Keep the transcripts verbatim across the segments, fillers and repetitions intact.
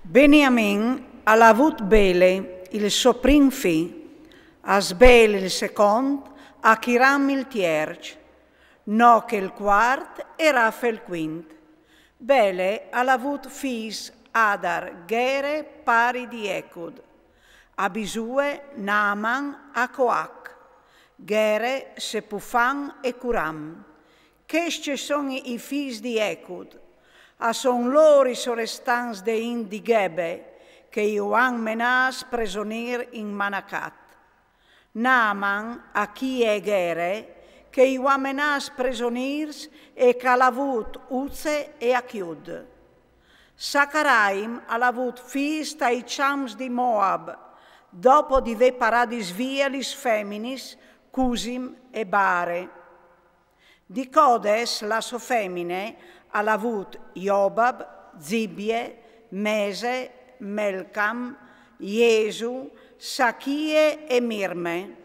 Beniamin al à avût Bele, il so prin fi, Asbel il secont, Achiram il tierç, Noch il cuart e Rafe il cuint. Bele al à avût fîs Adar, Ghere, pari di Ecud, Abisue, Naaman, Acoac, Ghere, Sepufan e Curam. Chescj a son i fîs di Ecud. A son lôr i sorestants de int di Gebe, che ju àn menâts presonîr in Manacat. Naaman, Achie e Ghere, che ju à menâts presonîrs e che al à avût Uze e Achiud. Sacaraim al à avût fîs tai cjamps di Moab, dopo di vê paradis vie lis feminis Cusim e Bare. Di Codes la sô femine al à avût Jobab, Zibie, Mese, Melcam, Jesu, Sachie e Mirme.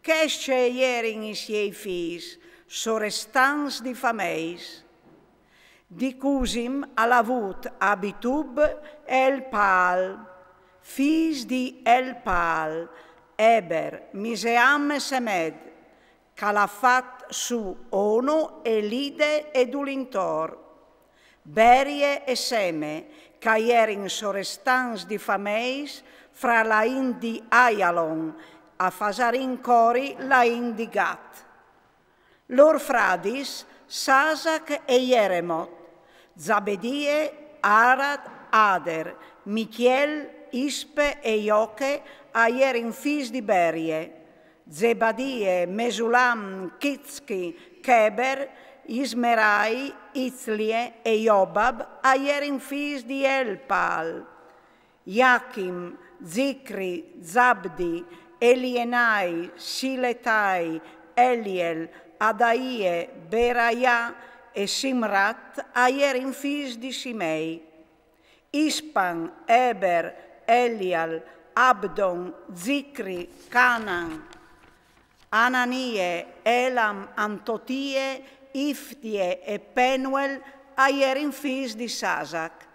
Chescj a jerin i siei fîs, sorestants di fameis. Di Cusim al à avût Abitub e Elpaal, fîs di Elpaal, Eber, Miseam e Semed, che al à fat sù Ono e Lide e dulintor. Berie e Seme, che a jerin sorestants di fameis fra la int di Aialon, a fasarìn cori la int di Gat. Lôr fradis, Sasac e Jeremot, Zabedie, Arad, Ader, Michiel, Ispe e Joche a jerin fîs di Berie. Zebadie, Mesulam, Chizchi, Cheber, Ismerai, Izlie e Jobab a jerin fîs di Elpaal. Jachim, Zicri, Zabdi, Elienai, Siletai, Eliel, Adaie, Beraia e Simrat a jerin fîs di Simei. Ispan, Eber, Elial, Abdon, Zicri, Canan, Ananie, Elam, Antotie, Iftie e Penuel a jerin fîs di Sasac.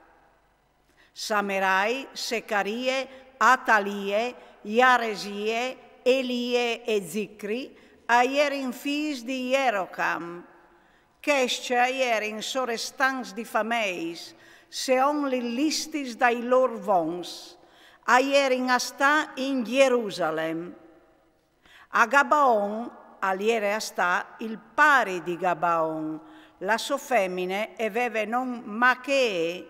Samerai, Secarie, Atalie, Jaresie, Elie e Zicri a jerin fîs di Jerocam. Chescj a jerin sorestants di fameis, seon lis listis dai lôr vons. A jerin a stâ in Jerusalem. A Gabaon al jere a stâ il pari di Gabaon, la sô femine e veve non Machee.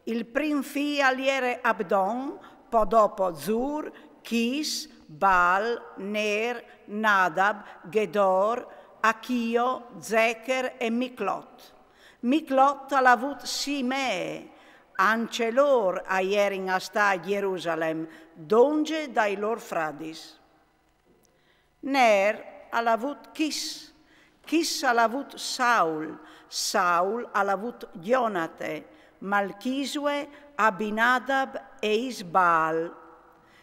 Il prin fi al jere Abdon, po dopo Zur, Chis, Baal, Ner, Nadab, Gedor, Achio, Zecher e Miclot. Miclot al à avût Simee. Ancje lôr a jerin a stâ a Jerusalem, dongje dai lôr fradis. Ner al à avût Chis, Chis al à avût Saul, Saul al à avût Jonate, Malchisue, Abinadab e Isbaal.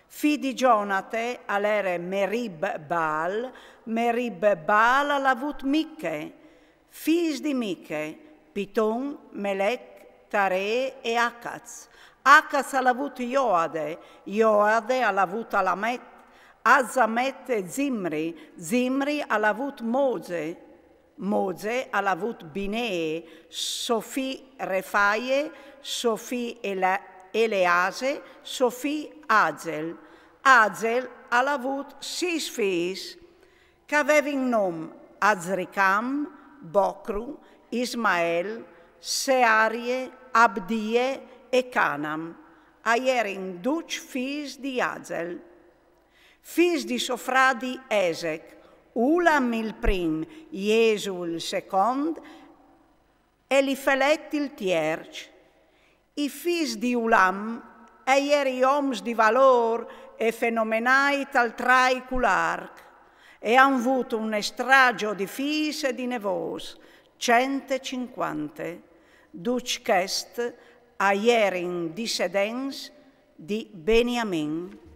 Fi di Jonate al jere Merib Baal, Merib Baal al à avût Miche, fîs di Miche, Piton, Melec, Taree e Acaz. Acaz al à avût Joade, Joade al à avût Alamet, Azamet e Zimri, Zimri al à avût Moze, Moze al à avût Binee, so fi Refaie, so fi Ele-, Elease, so fi Azel. Azel al à avût sîs fîs, che a vevin non Azricam, Bocru, Ismael, Searie, Abdie e Canam. A jerin ducj fîs di Azel. Fîs di so fradi Esec, Ulam il prin, Jesu il secont, Elifelet il tierç. I fîs di Ulam a jerin oms di valôr e fenomenâi tal traic larc, e a àn vût une stragjo di fîs e di nevôs, cent e cincuante. Ducj chescj a jerin dissedents di Beniamin.